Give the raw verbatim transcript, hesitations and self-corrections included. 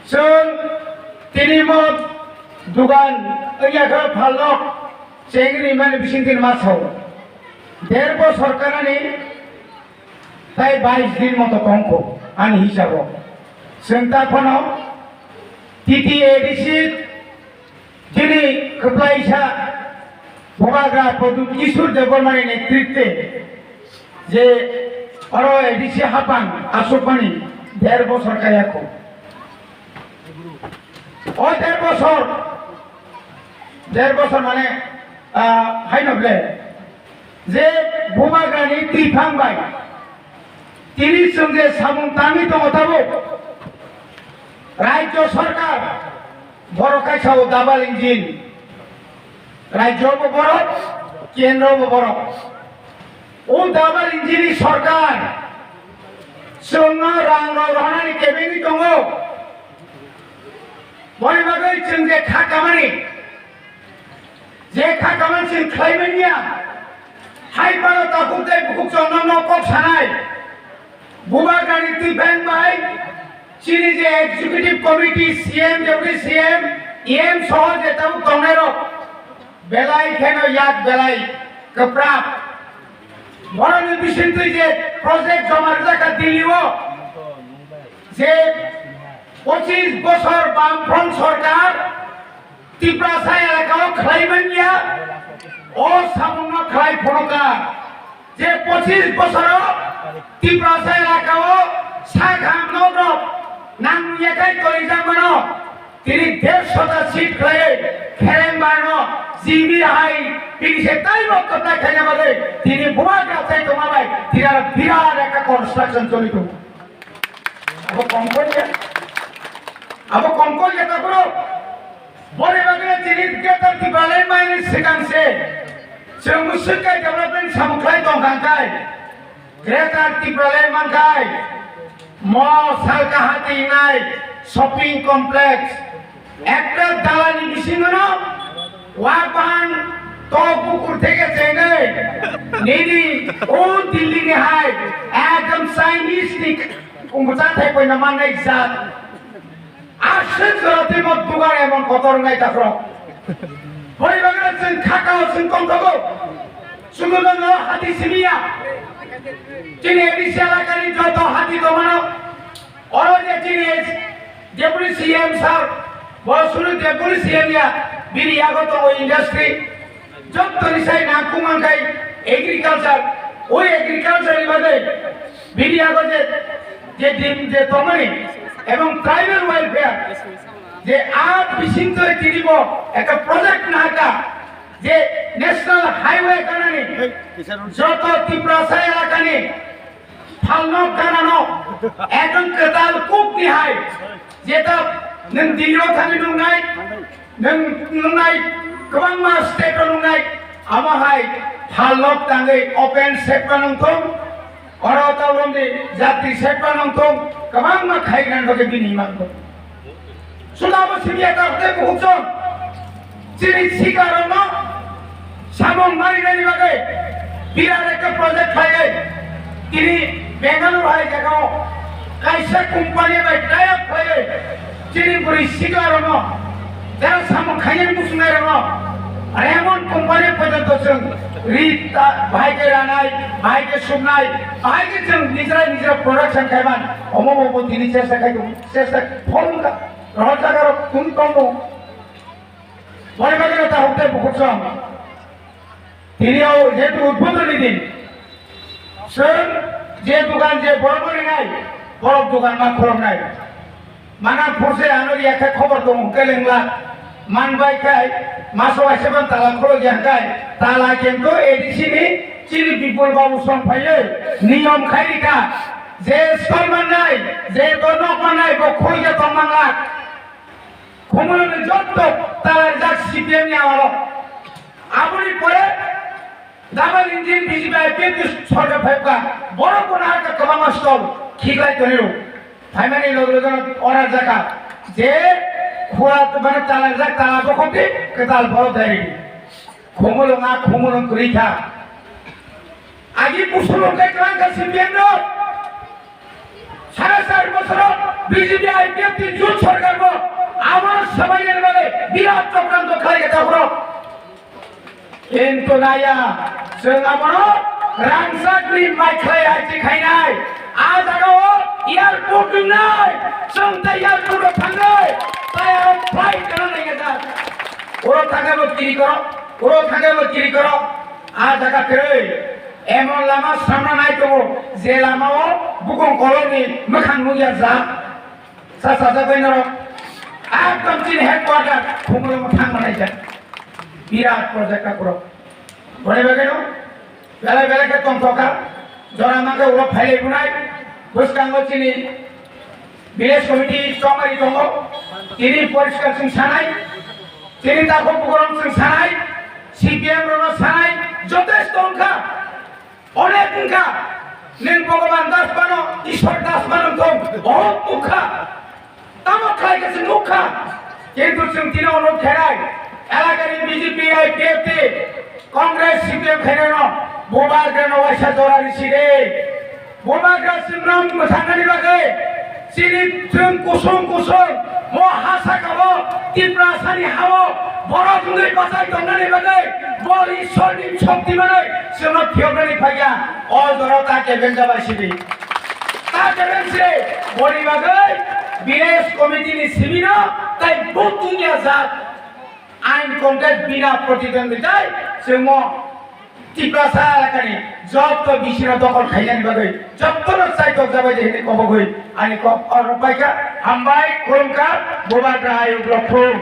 Chwng tini mo dugan wngya khe phalnok chengri mani bising tini ma sao. Der bosor kanani tai bais din moto tongkho ani hisabo. Chwng ta phano T T A D C chini kwplaisa Bubagra Pradyut Kishore Debbarmani netritwe je oro A D C hapang asukmani der bosor kaya kho. O der bosor, der bosor mane, ah, haino ble, je Bubagrani twiphang bai tini chwng je samung tangwi tongo tabuk, Rajya Sarkar borok kaisa o double engine, Rajya bo borok, Kendro bo borok. O double engine ni sarkar chwngno rang rok rohornani kebengwi tongo. Boni bagwi chwng je kha kamani, je kha kamani chwng khlai manya, hai phano takhuk tei bukhuk chwng nokno kok sanai. Bubagrani twiphang bai chini je executive committee, C M, deputy C M, E M soho je tabuk tongnairok belai kheno yak belai kwprap. Borokni bisingtwi je project joma rijak kha Delhi o, je pochis bosor Bamfront sorkar Tiprasa elakao khlai manya, o samungno khlai phunukha. Je pochis bosoro Tiprasa elakao sak ham nok rok nang yakai torijak mano. Tini dersho ta seat khlaiwi Khereng Barno G B hai tini se taibo kwplai khaina bagwi tini Bubagra chai tongma bai tini aro birat ekta construction choli tongo. Abo kongkol ya, abo kongkol ya ta bro. Bore bagwi tini Greater Tipraland mani sikang se chwng swngkai development samung khlai tong kha kai. Greater Tipraland mankhai mo salka hati nai shopping complex ekta dalani bisingono waban tok bukur theke chengnai nini o Delhi ni hai ekdom Chinese ni umbucha thai poina mannai jat. Aswk jora twi mo dugar emon kotor wngnai takhro. Boni bagwi chwng khakao chwng tongthogo. Chwngno hati simiya. Chini A D C elakani joto hati tongmano. Oro je chini deputy C M sir, bo suru deputy C M ya, bini yago tongo industry. Jottoni sai nangkukmani khai agriculture, oi agriculture ni bagwi bini yago je, je dim je tongmani ebong tribal welfare je a bisingtwi tini bo ekta project nahaka je national highway kanani joto Tiprasa elakani phalno ganano ekdom kwtal kukni hai jeta nwng Delhi o thangwi nungnai, nwng nungnai kwbangma state o nungnai, amo hai phalno tangwi open sekma nungthung, oro taurom di jatri sekma nungthung, kwbangma khairoknani bagwi bini imang thung. Sudabo simi ekta hwnkhe bukhukchong chini sikarokno samung marinani bagwi birat ekta project khlaiwi tini Bengaluru hai jagao kaisa company bai tie up khlaiwi chini bwrwi sikarokno jara samung khainani muchungnairokno Raymond company porjonto chwng ri ta-, bahai khe ranai, bahai khe subnai, bahai khe chwng nijra nijra production khaiman omo bo tini chesta khai tongo, chesta phol wngkha. Rohor jaga rok tun tongo. Boni bagwi ta hoktai bukhuk song. Tini o jehetu udbodhoni din. Chwng je dukan je borok no rinai, borok dukan ma khuloknai. Mana phurse ano yakhe khobor tongo kelengla. Man bai khai maso waisa ban tala khulok ya khai. Tala kento A D C ni chini Bipul Babu song phaiwi niyom khai rika. Je store mannai, je to nok mannai bo khulok ya tong manglak. Khumulwng ni jotto talarijak C P M ni amalo. Aboni pore double engine B J P I P F ni sorkar phaikha, borok bo nahar kha kwbangma stall khiklai tonwi rw. Phaimani loge loge order jakha je khura mane talarijak tala bokhokdi kwtal borok dairi. Khumulwng a khumulwng kwrwi kha. Agi busulwng khe kwlang kha C P M no. Sare char bosoro B J P I P F ni jut sorkar sabainani bagwi birat chokranto khlai kha takhorok. Kintu naya, chwng abono rangchakni maikhlai achi khainai. A jagao airport wngnai, chwng tei airport o thangnai, tei aro flight kana naikha jak. Oro thangkhe bo kiri koro, oro thangkhe bo kiri koro. A jaga kwrwi emon lama samna nai tongo, je lamao bukung kolokni mwkhang nukya jak. Sa sajak bai norok ekdom chini headquarter Khumulwngo thang manai jak. Birat project ta borok. Boni bagwi no belai belai khe tongthokha. Jora mangkhe ulo phailai bunai. Bwskango chini village committee chongmari tongo. Tini poriskar chwng sanai. Tini takhuk bukurok chwng sanai. C P M rokno sanai. Jotesto wngkha. Onek wngkha, nwng Bhogoban Das phano, Ishwar Das phano tong, bohok nukha. Tamo khlai khe se nukha. Kintu chwng tini ono kherai, elakani B J P, I P F T, Congress, C P M khainano, Bubagrano waisa jora risi de. Bubagra chwngno mwthangani bagwi, chini chwng kusung kusung, mo ha sakao, Tiprasani hao, borok wngwi bachai tongnani bagwi, bo Ishwarni shokti manwi chwngno phiyoknani phaiya, o jora ta kebeng jabai sidi. Ta kebeng sidi, boni bagwi village committee ni sibino tai vote tungya jak. Ain content bina protidondita chwngno Tiprasa elakani jotto bisino dokol khainani bagwi jottono chaitok jabai de hwnwi kobogwi ani kok oro paikha. Hambai, khulumkha, Bubagra ayuk rok khulum.